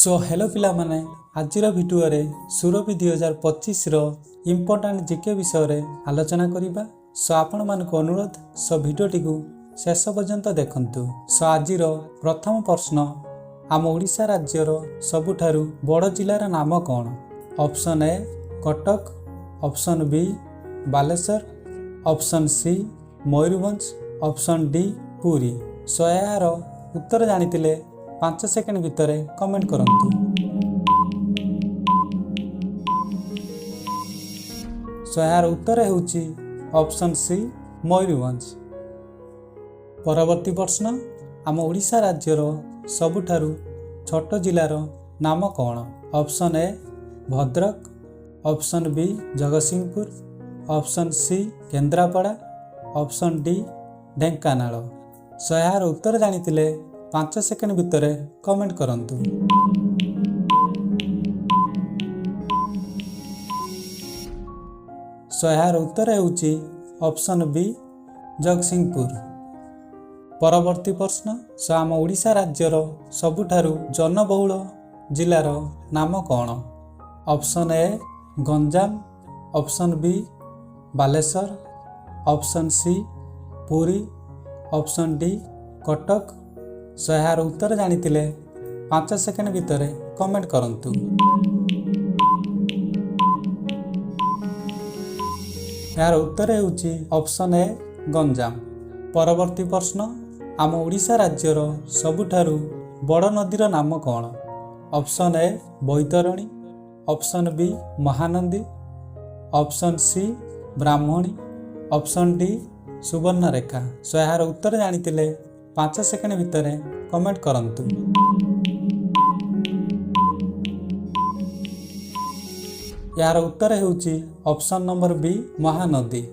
Show hello ପିଲାମାନେ, ଆଜିର ଭିଡ଼ିଓରେ ସୁରଭି 2025ର ଇମ୍ପୋର୍ଟାଣ୍ଟ ଜିକେ ବିଷୟରେ ଆଲୋଚନା କରିବା। ସୋ ଆପଣମାନଙ୍କୁ ଅନୁରୋଧ, ସୋ ଭିଡ଼ିଓଟିକୁ ଶେଷ ପର୍ଯ୍ୟନ୍ତ ଦେଖନ୍ତୁ। ସୋ ଆଜିର ପ୍ରଥମ ପ୍ରଶ୍ନ, ଆମ ଓଡ଼ିଶା ରାଜ୍ୟର ସବୁଠାରୁ ବଡ଼ ଜିଲ୍ଲାର ନାମ କ'ଣ? Option A Cuttack, option B Balasore, option C Mayurbhanj, option D Puri. Show ଏହାର ଉତ୍ତର ଜାଣିଥିଲେ 5 ସେକେଣ୍ଡ ଭିତରେ କମେଣ୍ଟ କରନ୍ତୁ। ସୋ ଏହାର ଉତ୍ତର ହେଉଛି ଅପସନ୍ ସି ମୟୂରଭଞ୍ଜ। ପରବର୍ତ୍ତୀ ପ୍ରଶ୍ନ, ଆମ ଓଡ଼ିଶା ରାଜ୍ୟର ସବୁଠାରୁ ଛୋଟ ଜିଲ୍ଲାର ନାମ କ'ଣ? Option A Bhadrak, option B Jagatsinghpur, option C Kendrapara, option D Dhenkanal. Show ଏହାର ଉତ୍ତର ଜାଣିଥିଲେ 5 ସେକେଣ୍ଡ ଭିତରେ କମେଣ୍ଟ କରନ୍ତୁ। ସୋ ଏହାର ଉତ୍ତର ହେଉଛି ଅପସନ୍ ବି ଜଗତସିଂହପୁର। ପରବର୍ତ୍ତୀ ପ୍ରଶ୍ନ, ସୋ ଆମ ଓଡ଼ିଶା ରାଜ୍ୟର ସବୁଠାରୁ ଜନବହୁଳ ଜିଲ୍ଲାର ନାମ କ'ଣ? Option A Ganjam, option B Balasore, option C Puri, option D Cuttack. Show ଏହାର ଉତ୍ତର ଜାଣିଥିଲେ 5 ସେକେଣ୍ଡ ଭିତରେ କମେଣ୍ଟ କରନ୍ତୁ। ଏହାର ଉତ୍ତର ହେଉଛି ଅପସନ୍ ଏ ଗଞ୍ଜାମ। ପରବର୍ତ୍ତୀ ପ୍ରଶ୍ନ, ଆମ ଓଡ଼ିଶା ରାଜ୍ୟର ସବୁଠାରୁ ବଡ଼ ନଦୀର ନାମ କ'ଣ? Option A Baitarani, option B Mahanadi, option C Brahmani, option D Subarnarekha. Show ଏହାର ଉତ୍ତର ଜାଣିଥିଲେ 5 ସେକେଣ୍ଡ ଭିତରେ କମେଣ୍ଟ କରନ୍ତୁ। ଏହାର ଉତ୍ତର ହେଉଛି ଅପସନ୍ ନମ୍ବର ବି ମହାନଦୀ।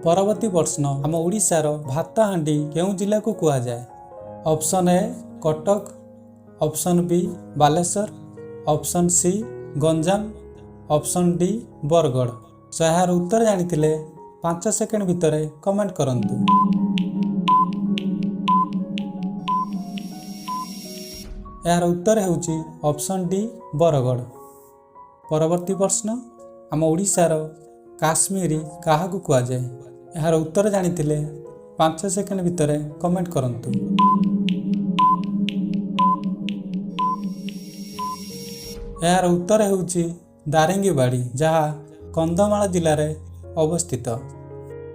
ପରବର୍ତ୍ତୀ ପ୍ରଶ୍ନ, ଆମ ଓଡ଼ିଶାର ଭାତ ହାଣ୍ଡି କେଉଁ ଜିଲ୍ଲାକୁ କୁହାଯାଏ? Option A Cuttack, option B Balasore, option C Ganjam, option D Bargarh. Show ଏହାର ଉତ୍ତର ଜାଣିଥିଲେ 5 ସେକେଣ୍ଡ ଭିତରେ କମେଣ୍ଟ କରନ୍ତୁ। ଏହାର ଉତ୍ତର ହେଉଛି ଅପସନ୍ ଡି ବରଗଡ଼। ପରବର୍ତ୍ତୀ ପ୍ରଶ୍ନ, ଆମ ଓଡ଼ିଶାର କାଶ୍ମୀର କାହାକୁ କୁହାଯାଏ? ଏହାର ଉତ୍ତର ଜାଣିଥିଲେ 5 ସେକେଣ୍ଡ ଭିତରେ କମେଣ୍ଟ କରନ୍ତୁ। ଏହାର ଉତ୍ତର ହେଉଛି ଦାରିଙ୍ଗିବାଡ଼ି, ଯାହା କନ୍ଧମାଳ ଜିଲ୍ଲାରେ ଅବସ୍ଥିତ।